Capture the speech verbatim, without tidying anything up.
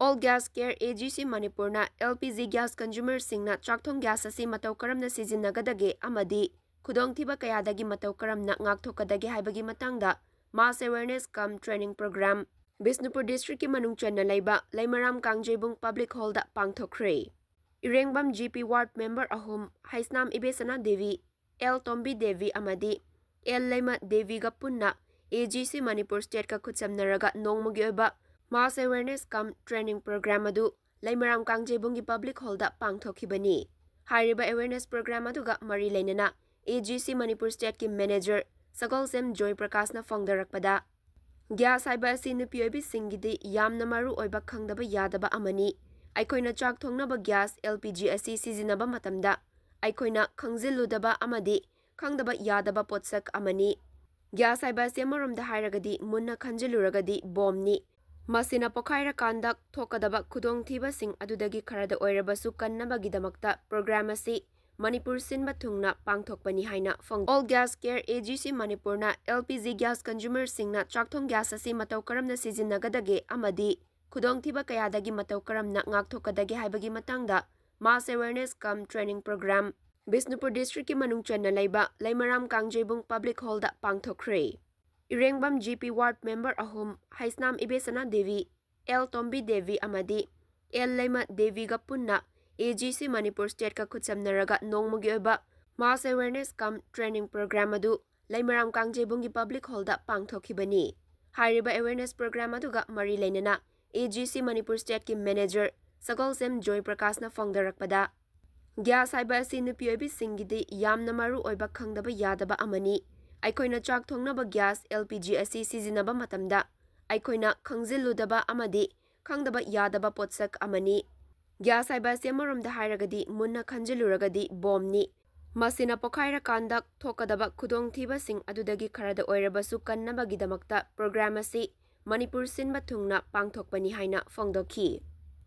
All Gas Care A G C ꯃꯅꯤꯄꯨꯔꯅ L P G gas consumerꯁꯤꯡꯅ ꯆꯥꯛꯊꯣꯡ gas ꯑꯁꯤ ꯃꯇꯧ ꯀꯔꯝꯅ ꯁꯤꯖꯤꯟꯅꯒꯗꯒꯦ ꯑꯃꯗꯤ ꯈꯨꯗꯣꯡꯊꯤꯕ ꯀꯌꯥꯗꯒꯤ ꯃꯇꯧ ꯀꯔꯝꯅ ꯉꯥꯛꯊꯣꯛꯀꯗꯒꯦ ꯍꯥꯏꯕꯒꯤ ꯃꯇꯥꯡꯗ mass awareness cum training program Bishnupur districtꯀꯤ ꯃꯅꯨꯡ ꯆꯟꯅ ꯂꯩꯕ ꯂꯩꯃꯔꯥꯝ ꯀꯥꯡꯖꯩꯕꯨꯡ public hallꯗ ꯄꯥꯡꯊꯣꯛꯈ꯭ꯔꯦ꯫ ꯏꯔꯦꯡꯕꯝ G P ward member ꯑꯍꯨꯝ, ꯍꯩꯁꯅꯥꯝ ꯏꯕꯦꯁꯅꯥ ꯗꯦꯕꯤ, L ꯇꯣꯝꯕꯤ ꯗꯦꯕꯤ ꯑꯃꯗꯤ L ꯂꯩꯃ ꯗꯦꯕꯤꯒ ꯄꯨꯟꯅ A G C ꯃꯅꯤꯄꯨꯔ stateꯀ ꯈꯨꯠꯁꯝꯅꯔꯒ ꯅꯣꯡꯃꯒꯤ ꯑꯣꯏꯕ mass awareness cum training program ꯑꯗꯨ ꯂꯩꯃꯔꯥꯝ ꯀꯥꯡꯖꯩꯕꯨꯡꯒꯤ public hallꯗ ꯄꯥꯡꯊꯣꯛꯈꯤꯕꯅꯤ꯫ ꯍꯥꯏꯔꯤꯕ awareness program ꯑꯗꯨꯒ ꯃꯔꯤ ꯂꯩꯅꯅ A G C Manipur stateꯀꯤ manager Sagolsem joy ꯄ꯭ꯔꯀꯥꯁꯅ ꯐꯣꯡꯗꯣꯔꯛꯄꯗ, gas ꯍꯥꯏꯕ ꯑꯁꯤ ꯅꯨꯄꯤ ꯑꯣꯏꯕꯤꯁꯤꯡꯒꯤꯗꯤ ꯌꯥꯝꯅ ꯃꯔꯨ ꯑꯣꯏꯕ ꯈꯪꯗꯕ ꯌꯥꯗꯕ ꯑꯃꯅꯤ꯫ ꯑꯩꯈꯣꯏꯅ ꯆꯥꯛ ꯊꯣꯡꯅꯕ gas L P G ꯑꯁꯤ ꯁꯤꯖꯤꯟꯅꯕ ꯃꯇꯝꯗ ꯑꯩꯈꯣꯏꯅ ꯈꯪꯖꯤꯜꯂꯨꯗꯕ ꯑꯃꯗꯤ ꯈꯪꯗꯕ ꯌꯥꯗꯕ ꯄꯣꯠꯁꯛ ꯑꯃꯅꯤ꯫ Gas ꯍꯥꯏꯕ ꯑꯁꯤ ꯑꯃꯔꯣꯝꯗ ꯍꯥꯏꯔꯒꯗꯤ ꯃꯨꯟꯅ ꯈꯟꯖꯤꯜꯂꯨꯔꯒꯗꯤ ꯕꯣꯝꯅꯤ꯫ ꯃꯁꯤꯅ ꯄꯣꯈꯥꯏꯔꯀꯥꯟꯗ ꯊꯣꯛꯀꯗꯕ ꯈꯨꯗꯣꯡꯊꯤꯕꯁꯤꯡ ꯑꯗꯨꯗꯒꯤ ꯈꯔꯗ ꯑꯣꯏꯔꯕꯁꯨ ꯀꯟꯅꯕꯒꯤꯗꯃꯛꯇ program ꯑꯁꯤ ꯃꯅꯤꯄꯨꯔ ꯁꯤꯟꯕ ꯊꯨꯡꯅ ꯄꯥꯡꯊꯣꯛꯄꯅꯤ ꯍꯥꯏꯅ ꯐꯣꯡ-, All Gas Care A G C ꯃꯅꯤꯄꯨꯔꯅ L P G gas consumerꯁꯤꯡꯅ ꯆꯥꯛꯊꯣꯡ gas ꯑꯁꯤ ꯃꯇꯧ ꯀꯔꯝꯅ ꯁꯤꯖꯤꯟꯅꯒꯗꯒꯦ ꯑꯃꯗꯤ ꯈꯨꯗꯣꯡꯊꯤꯕ ꯀꯌꯥꯗꯒꯤ ꯃꯇꯧ ꯀꯔꯝꯅ ꯉꯥꯛꯊꯣꯛꯀꯗꯒꯦ ꯍꯥꯏꯕꯒꯤ ꯃꯇꯥꯡꯗ mass awareness cum training program Bishnupur districtꯀꯤ ꯃꯅꯨꯡ ꯆꯟꯅ ꯂꯩꯕ ꯂꯩꯃꯔꯥꯝ ꯀꯥꯡꯖꯩꯕꯨꯡ public hallꯗ ꯄꯥꯡꯊꯣꯛꯈ꯭ꯔꯦ꯫ ꯏꯔꯦꯡꯕꯝ G P ward member ꯑꯍꯨꯝ, ꯍꯩꯁꯅꯥꯝ ꯏꯕꯦꯁꯅꯥ ꯗꯦꯕꯤ, L ꯇꯣꯝꯕꯤ ꯗꯦꯕꯤ ꯑꯃꯗꯤ L ꯂꯩꯃ ꯗꯦꯕꯤꯒ ꯄꯨꯟꯅ A G C ꯃꯅꯤꯄꯨꯔ stateꯀ ꯈꯨꯠꯁꯝꯅꯔꯒ ꯅꯣꯡꯃꯒꯤ ꯑꯣꯏꯕ mass awareness cum training program ꯑꯗꯨ ꯂꯩꯃꯔꯥꯝ ꯀꯥꯡꯖꯩꯕꯨꯡꯒꯤ public hallꯗ ꯄꯥꯡꯊꯣꯛꯈꯤꯕꯅꯤ꯫ ꯍꯥꯏꯔꯤꯕ awareness program ꯑꯗꯨꯒ ꯃꯔꯤ ꯂꯩꯅꯅ A G C Manipur stateꯀꯤ manager Sagolsem joy ꯄ꯭ꯔꯀꯥꯁꯅ ꯐꯣꯡꯗꯣꯔꯛꯄꯗ, gas ꯍꯥꯏꯕ ꯑꯁꯤ ꯅꯨꯄꯤ ꯑꯣꯏꯕꯤꯁꯤꯡꯒꯤꯗꯤ ꯌꯥꯝꯅ ꯃꯔꯨ ꯑꯣꯏꯕ ꯈꯪꯗꯕ ꯌꯥꯗꯕ ꯑꯃꯅꯤ꯫ ꯑꯩꯈꯣꯏꯅ ꯆꯥꯛ ꯊꯣꯡꯅꯕ gas L P G ꯑꯁꯤ ꯁꯤꯖꯤꯟꯅꯕ ꯃꯇꯝꯗ ꯑꯩꯈꯣꯏꯅ ꯈꯪꯖꯤꯜꯂꯨꯗꯕ ꯑꯃꯗꯤ ꯈꯪꯗꯕ ꯌꯥꯗꯕ ꯄꯣꯠꯁꯛ ꯑꯃꯅꯤ꯫ Gas ꯍꯥꯏꯕ ꯑꯁꯤ ꯑꯃꯔꯣꯝꯗ ꯍꯥꯏꯔꯒꯗꯤ ꯃꯨꯟꯅ ꯈꯟꯖꯤꯜꯂꯨꯔꯒꯗꯤ ꯕꯣꯝꯅꯤ꯫ ꯃꯁꯤꯅ ꯄꯣꯈꯥꯏꯔꯀꯥꯟꯗ ꯊꯣꯛꯀꯗꯕ ꯈꯨꯗꯣꯡꯊꯤꯕꯁꯤꯡ ꯑꯗꯨꯗꯒꯤ ꯈꯔꯗ ꯑꯣꯏꯔꯕꯁꯨ ꯀꯟꯅꯕꯒꯤꯗꯃꯛꯇ program ꯑꯁꯤ ꯃꯅꯤꯄꯨꯔ ꯁꯤꯟꯕ ꯊꯨꯡꯅ ꯄꯥꯡꯊꯣꯛꯄꯅꯤ ꯍꯥꯏꯅ ꯐꯣꯡꯗꯣꯛꯈꯤ꯫